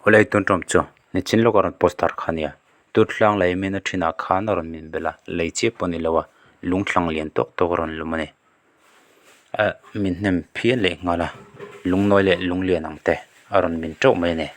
Awle tun ṭawm chu nichin lawk a rawn poster kha ania tut hlang lei min a ṭhinah khan a rawn min belh a lei chiah pawh a ni lo a lung thlang lian tawk tawk a rawn lum a ni ah min hnem phian leh nghal a lungnawi leh lung lian ang te a rawn min teuh mai a ni.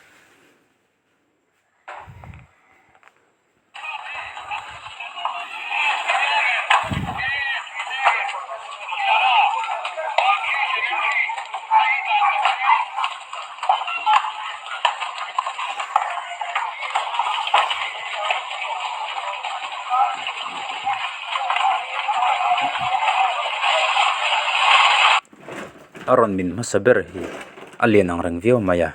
A rawn min hmasa ber hi a lian ang reng viau mai a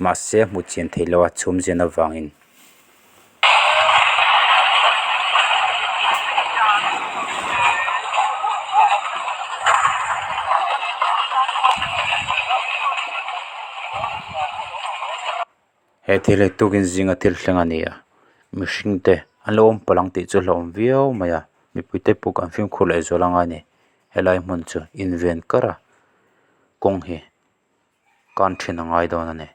mahse a hmuh chian theih loh a chhum zian avangin. He thil hi tukin zinga thil thleng a ni a mihring te an lo awm palh ang tih chu hlauhawm viau mai a mipui te pawh kan fimkhur leh zual anga ni helai hmun chu inven kar a kawng hi kan then a ngai dawn a ni.